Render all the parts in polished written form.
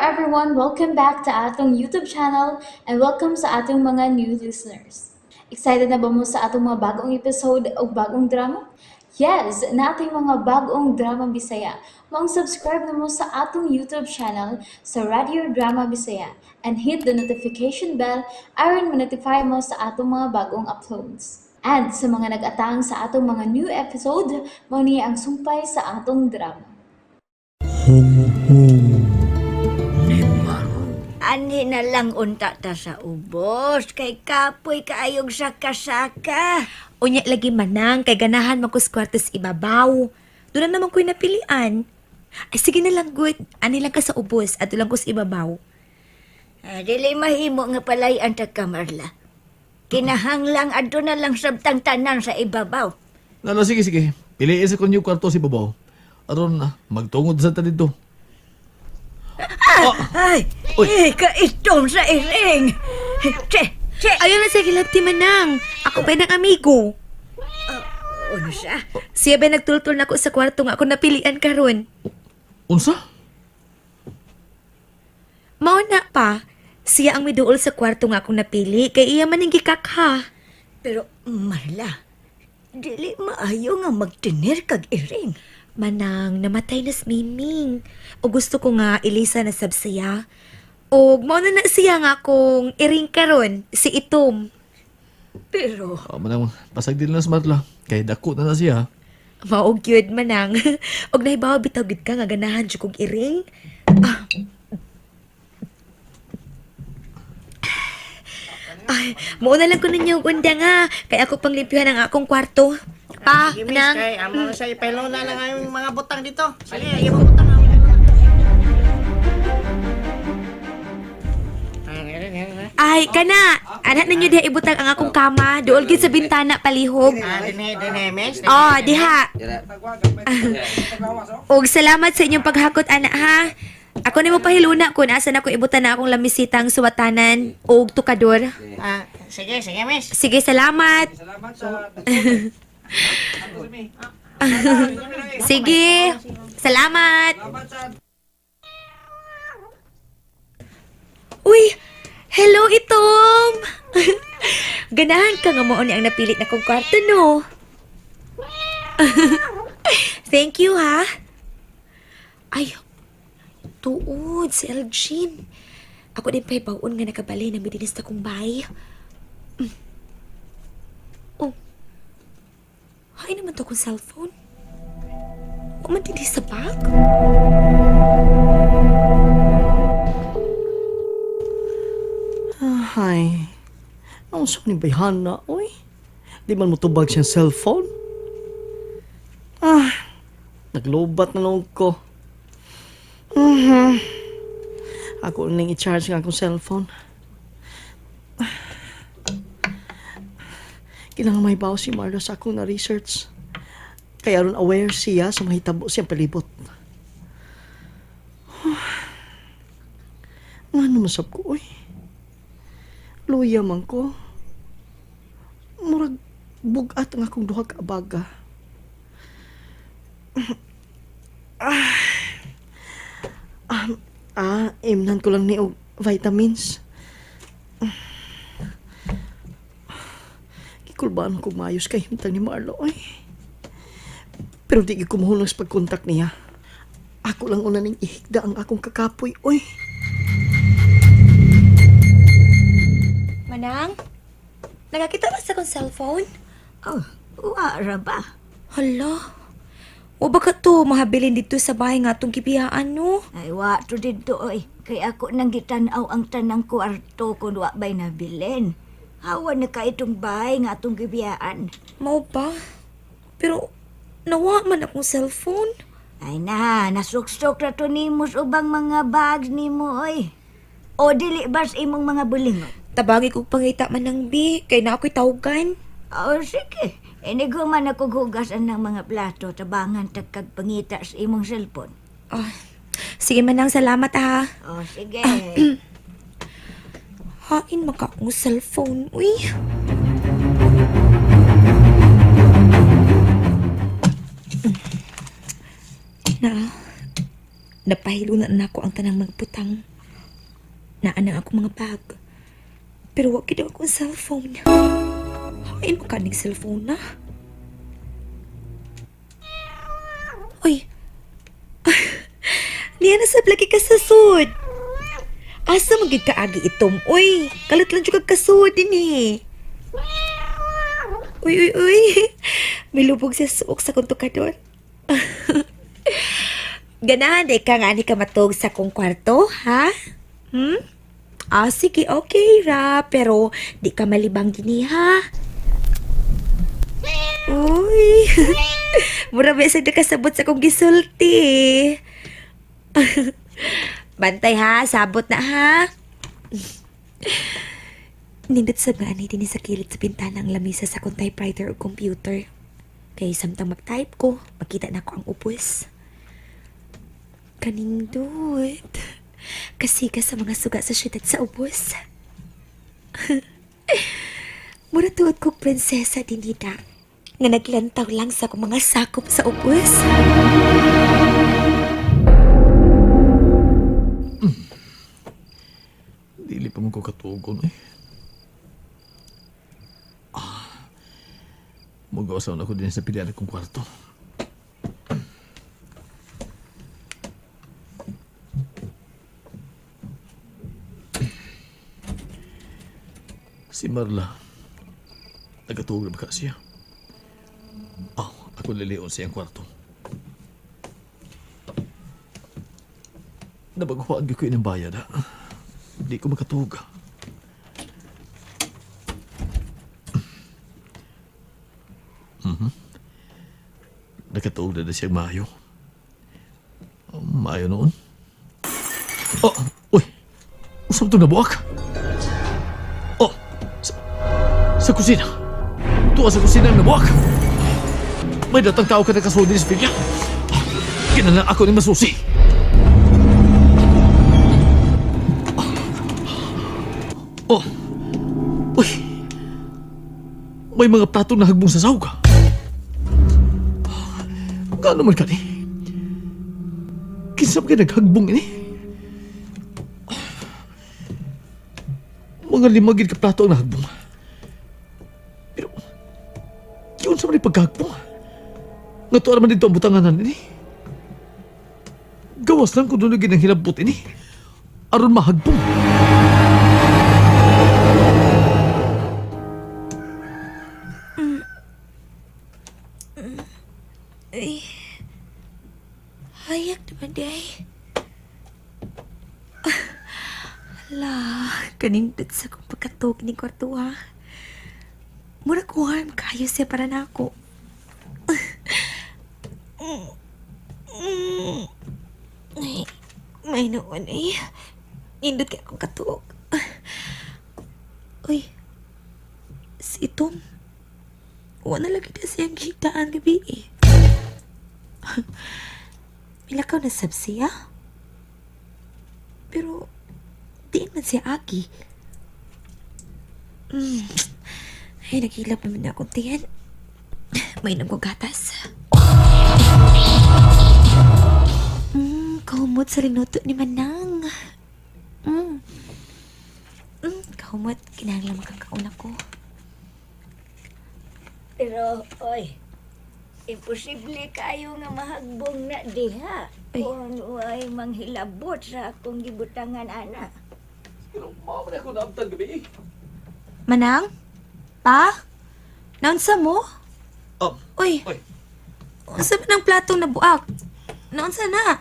everyone! Welcome back to atong YouTube channel and welcome sa atong mga new listeners. Excited na ba mo sa atong mga bagong episode o bagong drama? Yes, nating mga bagong drama Bisaya. Maong subscribe na mo sa atong YouTube channel sa Radio Drama Bisaya and hit the notification bell aron ma-notify mo sa atong mga bagong uploads. And sa mga nag-atang sa atong mga new episode, mao ni ang sumpay sa atong drama. Anhi na lang unta ta sa ubos kay kapoy kaayog saka-saka. Unya lagi manang kay ganahan man ko sa kwarto sa ibabaw. Doon na naman ko'y napilian. Ay sige na lang good. Ani lang ka sa ubos at lang ko sa ibabaw. Ah, dili mahimo nga palayan ta ka, Marla. Kinahanglang adto na lang sabtang tanan sa ibabaw. Lalo, sige, sige. Piliin sa kanyang kwarto si Babaw. Aron na, magtungod sa ta dito. Ay, Uy. eh, kaitom sa iring. Che, che. Ayun na sige lang ti manang. Ako ba ng amigo? Unsa? Siya ba nagtultol na ako sa kwarto nga ako napilian karon? Unsa? Mao na pa. Siya ang miduol sa kwarto nga akong napili kay iya man ang gikakha. Pero Marla, dili maayo nga magtinir kag iring. Manang, namatay na si Miming. O gusto ko nga ilisa na sab siya. O mao na na siya nga kung iring karon si Itom. Pero Oh, manang, pasag din lang sa Marla. Kay dako na na siya. Mao gyud manang. Og nahibaw bitaw gid ka nga ganahan jud kog iring. Ah. Ay, mao na lang ko ninyo og unda nga kay ako pang limpyuhan ang akong kwarto. Pa, Sige, miss, manang. kay amo na sa ipelo na lang ang mga butang dito. Sige, imong butang ang Ay, kana. Anak ninyo diha ibutang ang akong kama. Duol gid sa bintana palihog. Ah, dinhe, dinhe, miss. Oh, diha. Og salamat sa inyong paghakot ana ha. Ako nimo pahiluna kun asa na ko ibutan na akong lamisitang suwatanan og tukador. Ah, sige, sige, miss. Sige, salamat. Sige. Salamat. Uy, hello Itom. Ganahan ka nga mao ni ang napilit na kong kwarto no. Thank you ha. Ay, tuod si Elgin. Ako din pa'y baon nga nakabali na midinis na kong bay. Oh. Hay naman to kong cellphone. Wa man dinhi sa bag. Ay, ang sa ni Bayhana, oy. Di man motubag siyang cellphone. Ah, naglobat na loob ko. Mhm. Ako ning i-charge nga akong cellphone. Ah. Kailangan may bawo si Marla sa akong na-research. Kaya aron aware siya sa mahitabo siyang palibot. Nga naman sab ko, oy. Luya man ko. Murag bugat ang akong duha ka abaga. Ah, ah, imnan ko lang ni og vitamins. Gikulbaan ko maayos kay himtang ni Marlo ay. Pero di gyud ko mahulong sa pagkontak niya. Ako lang una ning ihigda ang akong kakapoy, oy. Manang, nakakita ba sa akong cellphone? Oh, wa ra ba? Hala. O baka to mahabilin dito sa bahay nga atong gibiyaan no? Ay wa to didto oy. Kay ako nang gitan-aw ang tanang kwarto kun wa bay nabilin. Hawa na ka itong bahay nga atong gibiyaan. Mao ba? Pero nawa man akong cellphone. Ay na, nasuksok ra to nimo sa ubang mga bags nimo oy. O dili bas imong mga bulingot. Tabangi kog pangita man ng bi kay na ako'y tawgan. O sige, inigo man ako hugasan ng mga plato, tabangan tagkag pangita sa imong cellphone. Ah, sige manang salamat ha. O sige. Hain maka akong cellphone. Uy. Na, napahilo na nako ang tanang magbutang. Naa na ako mga bag. Pero wa gid akong cellphone. Hain mo kaning cellphone na. Uy. Niya na sa lagi ka sa sud. Asa man gid kaagi itom? Uy, kalit lang jud kag kasud dinhi. Uy, uy, uy. Milubog siya suok sa kong tukador. Ganahan di ka nga ani ka matug sa kong kwarto, ha? Hmm? Ah, sige, okay ra. Pero di ka malibang gini, ha? Uy. Mura ba sa nakasabot sa kong gisulti. Bantay ha, sabot na ha. Nindot sa nga ani dinhi sa kilid sa bintana ang lamisa sa akong typewriter o computer. Kay samtang mag-type ko, makita na ko ang upos. Kanindot. Kasi ka sa mga suga sa syudad sa ubos. Mura tuod kog prinsesa dinita. Nga naglantaw lang sa akong mga sakop sa ubos. Dili pa man ko katugon eh. Ah. Mag-usaw na ako din sa pilihan kong kwarto. Si Marla, nagkatuog na ba ka siya? Ah, ako lilion sa iyang kwarto. Nabaguhaan ko ng bayad ha. Di ko makatuog. Mhm. Nakatuog na na siyang maayo. Oh, maayo noon. Oh, uy! Usap ito nabuak. Oh, sa kusina. Tuwa sa kusina ang nabuak. May datang tao ka nakasudi sa filya. Kinala ako ni Masusi. Oh. Uy. May mga plato na hagbong sa sawga. Gaano man kani? Kinsa ba kay naghagbong ini? Mga lima gid ka plato ang nahagbong. Pero yun sa man pagkahagbong. Nga tuwa naman dito ang butanganan ini. Gawas lang kung doon ang hilabot ini. Aron mahagbong. Ay. Hayak naman di ay. Hala, kanindot sa kong pagkatog ni kwarto ha. Mura ko harm kayo siya para na ako. Ay, may noon ay. Nindot kay akong katuog. Uy, si Tom. Wala lagi na siyang gihitaan gabi eh. Milakaw na sab siya. Pero, diin man siya aki. Mm. Ay, naghilap naman na akong tiyan. May ko gatas. Kahumot sa linuto ni Manang. Mm. Kahumot, kinahanglan makakauna ko. Pero, oy, imposible kayo nga mahagbong na diha. Ay. Kung ay manghilabot sa akong gibutangan, ana. Pero mama na ako naabtan gabi eh. Manang? Pa? Naunsa mo? Oh, Uy, oy. unsa man ang platong nabuak? Naunsa na?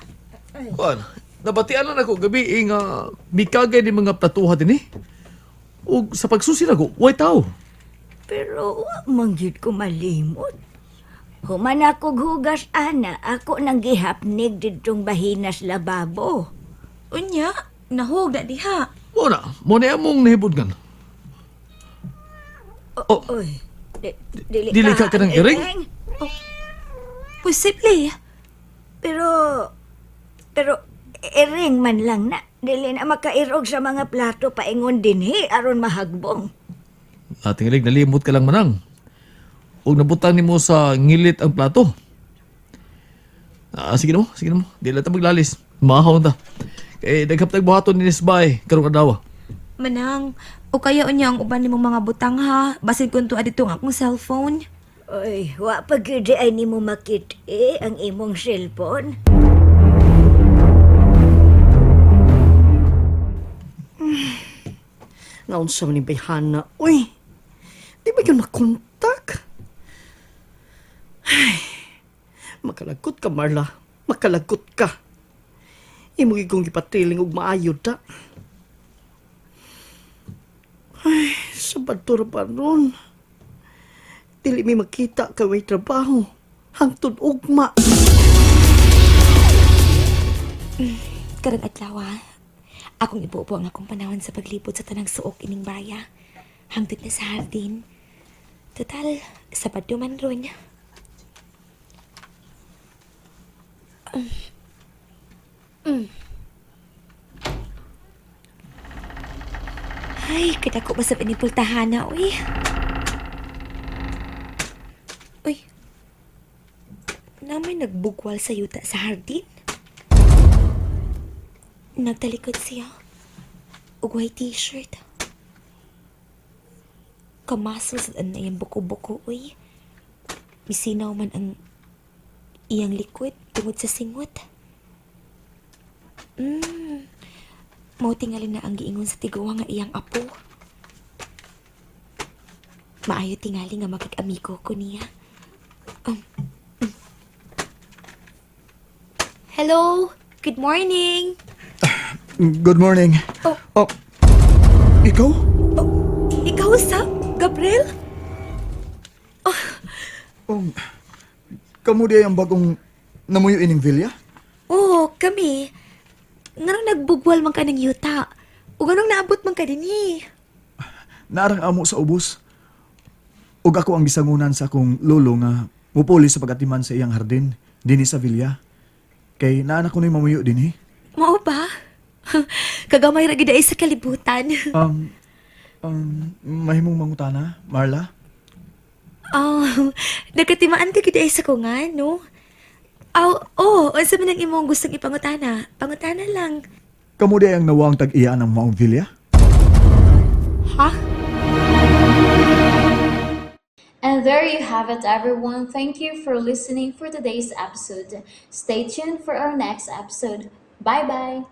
Kuan, nabatian na ako gabi eh, nga mikagay ni mga platuha din eh. Ug sa pagsusi nako, way tao. Pero wa man gyud ko malimot. Human ako hugas, ana, ako nang gihapnig didtong bahinas lababo. Unya, nahog na diha. Mo na, mo na among nahibod kan. Oh, Oy, dili, dili ka kanang iring? Posible. Pero, pero, iring man lang na. Dili na makairog sa mga plato paingon dinhi aron mahagbong. Ating nalimot ka lang manang. Ug nabutan nimo sa ngilit ang plato. Ah, sige na mo, sige na mo. Di lang ta maglalis. Mahaw ta. Kay naghaptag buhaton ni Nisbay karong adlaw. Manang, o kaya unya ang uban nimong mga butang ha. Basin kun tuwa dito ang akong cellphone. Oy, wa pa gyud ay nimo makit-i ang imong cellphone. Naunsa man ni Bayhana. Uy, di ba yun makontak? Ay, makalagot ka, Marla. Makalagot ka. Imo gid gipatriling og maayo ta. Ay, sa badto ra pa ron. Dili mi makita kay way trabaho. Hangtod ugma. Karong adlaw ha. Akong ibubo ang akong panahon sa paglibot sa tanang suok ining baya. Hangtod na sa hardin. Total, Sabado man ron. Ay, kadako ba sa pinipultahan na, uy. Uy. Namay nagbugwal sa yuta sa hardin. Nagtalikod siya. Ug white t-shirt. Kamasol sa na iyang buko-buko, uy. Misinaw man ang iyang likod tungod sa singot. Mao tingali na ang giingon sa tiguang nga iyang apo. Maayo tingali nga makig-amigo ko niya. Hello! Good morning! Good morning. Oh. Oh. Ikaw? Ikaw sa? Gabriel? Oh. Kamu di ang bagong namuyo ining villa? Oo, kami. Nganong nagbugwal man ka ng yuta? Ug anong naabot man ka dinhi? Naarang amo sa ubos. Ug ako ang gisangunan sa akong lolo nga mupuli sa pagatiman sa iyang hardin dinhi sa villa. Kay naanak ko ni mamuyo dinhi. Mao ba? Kagamay ra gid ay sa kalibutan. Mahimong mangutana, Marla? Oh, nagkatimaan ka gid ay sa kungan, no? Aw, oh, unsa man ang imong gustong ipangutana? Pangutana lang. Kamu di ang nawang tag-iya ng maong villa? Ha? And there you have it, everyone. Thank you for listening for today's episode. Stay tuned for our next episode. Bye bye.